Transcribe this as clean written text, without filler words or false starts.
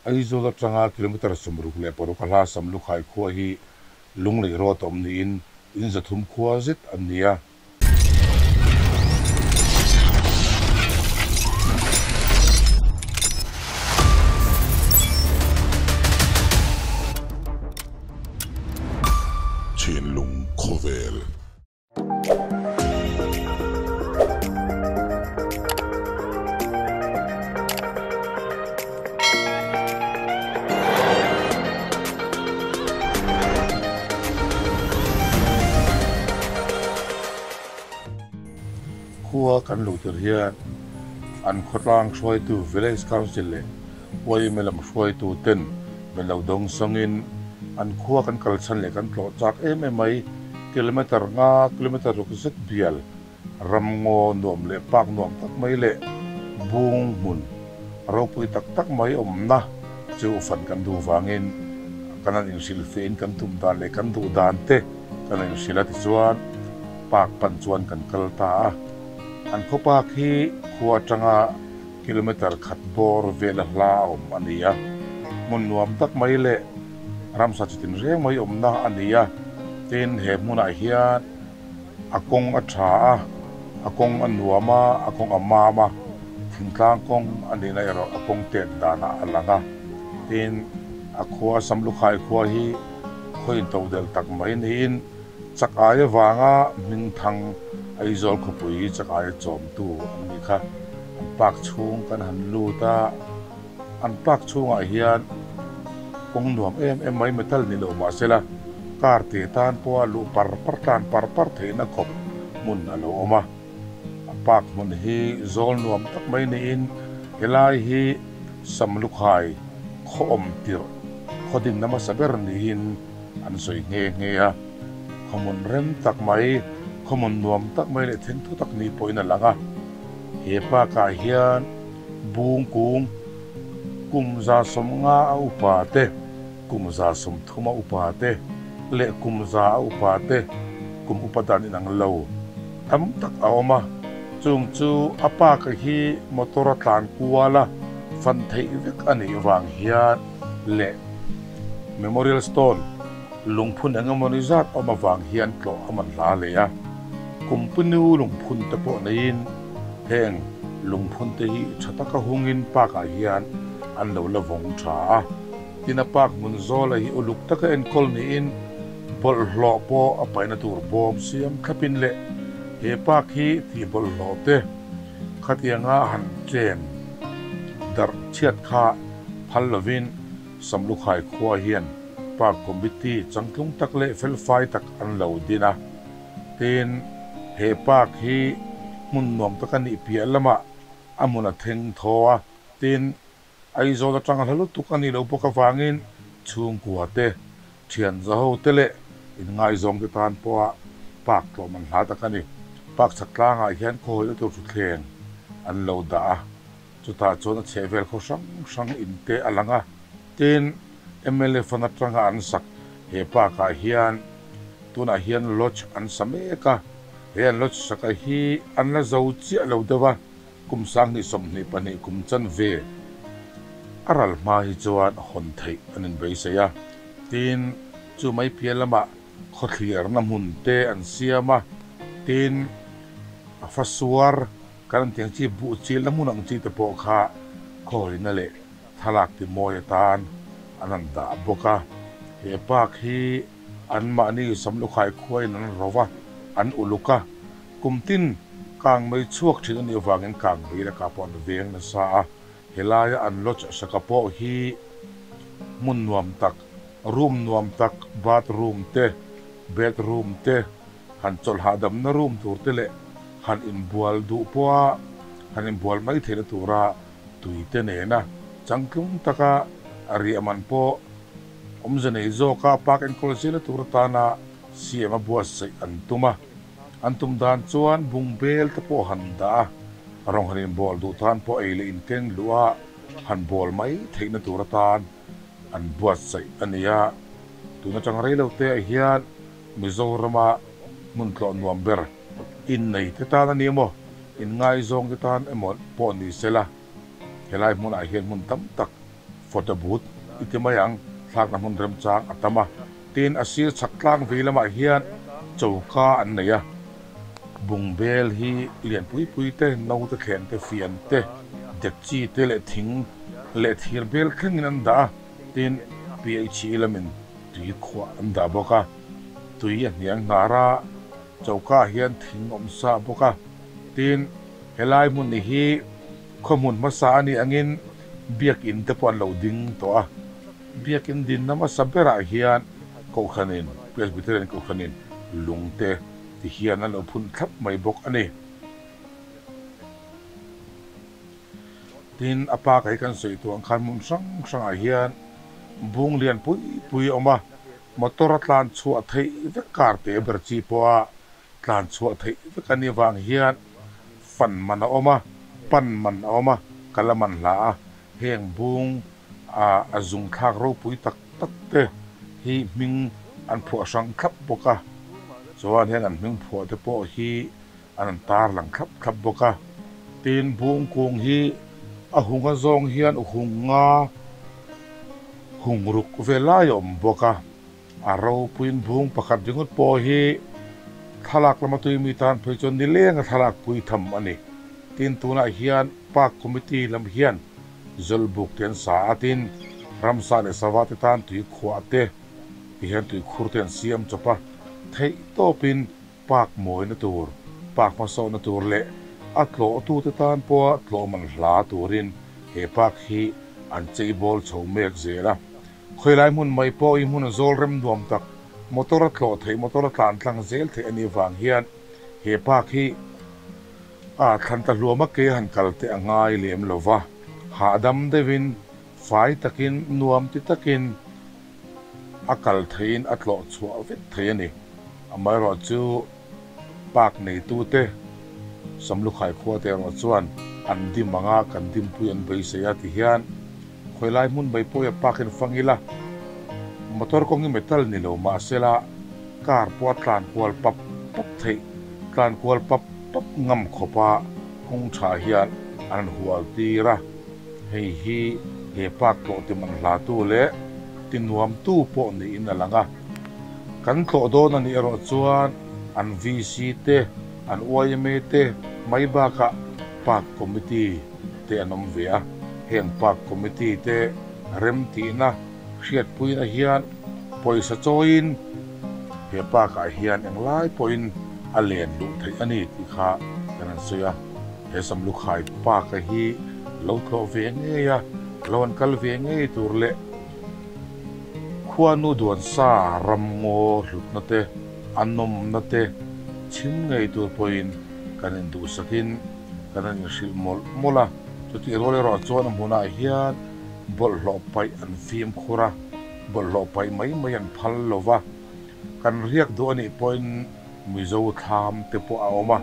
Aizawl atanga kilometre 66 a hla Samlukhai khua hi Lunglei rawt awm niin in 300 khua zet an ni a. Thinlung khawvel. Khua kan luh tir hian an khawtlang hruaitu Village Council leh yma lam hruaitu ten min lo dawng sawngin an khua kan kal chhan leh kan tlawh chak em em mai. Kilometre nga, kilometre ruk zet bial ram ngaw nuam leh park nuam tak mai leh bung hmun ropui tak tak mai awmna chu fan kan duh vangin kan han inhrilhfiahin kan tum dan leh kan duh dan te kan han inhrilh a tichuan park pan chuan kan kal ta a. An khaw park hi khua atanga kilometre khat bawr vela hla a awm a ni a, hmun nuam tak mai leh ramsa chi tinreng mai awmna a ni a, tin he hmunah hian a kawng a tha a, a kawng a nuam a, a kawng a mam a, thingtlang kawng a nihna erawh a kawng tet danah a lang a, tin a khua Samlukhai khua hi khaw intodelh tak mai niin chak ai avanga hmingthang Aizawl khawpui chak aia chawmtu an nih kha. An park chhung kan han lut a, an park chhungah hian kawng nuam em em mai metal ni lo mahsela car te tan pawha luh par par tlan par par theihna khawp hmun a lo awm a. A park hmun hi zawl nuam tak mai niin helai hi Samlukhai khaw awm tirh khaw dinna hmasa ber niin an sawi nghe nghe a. Khawmun rem tak mai, khawmun nuam tak mai leh then thu tak ni pawhin a lang a. He park-ah hian bung kung kum 150 a upa te, kum 130 a upa te leh kum 100 a upa te kum upa dan inang lo tam tak a awm a. Chung chu a park hi motor a tlan kual a, fan theih vek a nih vang hian leh Memorial Stone lungphun eng emaw ni zat awm avang hian tlawh a man hla leh a. Kumpinu lungphun te pawh neiin heng lungphun te hi tha taka hungin park ah hian an lo la vawng tha a. Tin a park hmun zawla hi uluk taka enkawl niin bawlhhlawh pawh a paihna tur bawm siam thlapin leh he park hi tih bawlhhlawh te khatianga han chen darh chhiat kha phal lovin Samlukhai khua hian Park Committee changtlung tak leh felfai tak an lo din a. Tin, he park hi hmun nuam tak a nih piah lamah a hmun a thleng thaw a. Tin, Aizawl atanga hla lutuk a nih loh bawk avangin chhungkua te, thian zaho te leh inngaizawng te tan pawha park tlawm an hla tak a ni. Park chhak tlangah hian khawhawina tur thutthleng an lo dah a. Chutah chuan a chhehvel khaw hrang hrang in te a lang a, tin mla fund atanga an sak he park ah hian tunah hian lodge an sa mek a, he an lodge saka hi an la zo chiah lo deuh a, kum 2022 kum chanve a ral hma hi chuan hawn theih an inbeisei a, tin chu mai piah lamah khawthliarna hmun te an siam a, tin a fasuar. Kan an tiang chi buh chilna hmun ang chi te pawh kha khawhawina leh thlalak ti mawi atan an han dah bawk a. He park hi anmahni Samlukhai khuain an ro va, an uluk a. Kum tin kang mei chhuak thin a nih avangin kang mei lakah pawh an veng nasa a. Helaia an lodge saka pawh hi hmun nuam tak, room nuam tak, bathroom te, bedroom te, Han chawlh hahdamna room tur te leh han inbual duh pawha han inbual mai theihna tura tui te nena changtlung taka a riah man pawh awmze nei zawka park enkawl zela tur atana siam a buatsaih an tum a. An tum dan chuan bungbel te pawh han dah a, rawng han inbual duh tan pawh ei leh inkeng luh a han bual mai theihna tur atan an buatsaih a ni a. Tun atang reilote ah hian Mizorama hmun tlawh nuam ber innei te tan a ni emaw, inngaizawng te tan emaw pawh ni se la, helai hmunah hian hmun tam tak Photo booth i ti mai ang, thlakna hmun remchang a tam a. Tin, a sir chhak tlang vei lamah hian choka an nei a, bungbel hi lian pui pui te, naute thlen te, fian te, dekchi te leh thing leh thir bel thlengin an dah a. Tin, PHE lamin tui khuah an dah bawk a, tui a hniang hnar a, choka ah hian thing a awm sa bawk a. Tin, helai hmun hi khaw hmun hmasa a nih angin biakin te pawh an lo ding tawh a. Biakin dinna hmasa berah hian Kohhranin, Presbyterian Kohhranin lung te ti hian an lo phun thlap mai bawk a ni. Tin, a pa ka hi kan sawi tawh ang khan hmun hrang hrangah hian bung lian pui pui a awm a, motor a tlan chhuah theih vek kar teh ber chi pawha tlan chhuah theih vek a nih vang hian fan man a awm a, pan man a awm a, kal a man hla a, heng bung a zung thlak ropui tak tak te hi hming an phuah hrang thlap bawk a, chuan heng an hming phuah te pawh hi an rawn tar lang thlap thlap bawk a. Tin, bung kung hi a hung a zawng hian hung nga hung ruk ve lai a awm bawk a, a ropuiin bung pakhat ringawt pawh hi thlalak lama tui mi tan phei chuan nileng a thlalak pui tham a ni. Tin, tunah hian Park Committee lam hian Zawlbuk te an sa a, tin, ramsa leh sava te tan tui khuah te ti hian tui khur te an siam chawp a, theih tawpin Park mawina tur, park hmasawhna tur leh a tlawhtute tan pawha tlawh man hla turin he park hi an cheibawl chho mek zel a. Khawilai hmun mai pawh hi hmun zawl rem nuam tak, motor a tlawh theih, motor a tlan tlang zel theih a nih vang hian he park hi a thlan ta hluam a ke han kal te a ngai lem lo va, hahdam deuhin, fai takin, nuam ti takin, A kal theiin a tlawh chhuah vek thei a ni. Amaherawhchu park neitute Samlukhai khuate erawh chuan an dim anga kan dimpui an beisei a ti hian khawilai hmun mai pawh park in fang ila motor kawng hi metal ni lo mahsela car pawh a tlan kual pap pap theih tlan kual pap pap ngam khawpa kawng tha hian an hual tir a. Hei hi he park tlawh ti man hla tu leh ti nuam tu pawh niin a lang a. Kan tlawh dawn a nih erawh chuan an VC te, an yma te mai bakah Park Committee te an awm ve a. Heng Park Committee te remtihna hriatpuina hian pawisa chawiin he park ah hian englai pawhin a len luh theih a ni tih kha kan han sawi a. He Samlukhai Park-a hi lo tlawh ve ngei a, lo an kal ve ngei tur leh khuanu duansa ramngaw hlutna te, a nawmna te chhim ngei tur pawhin kan induhsakin kan han inhrilh mawlh mawlh a. Chutih rual erawh chuan a hmunah hian bawlhhlawh paih an fimkhur a, bawlhhlawh paih mai mai an phal lo va, kan riak duh a nih pawhin Mizo thlam te pawh a awm a.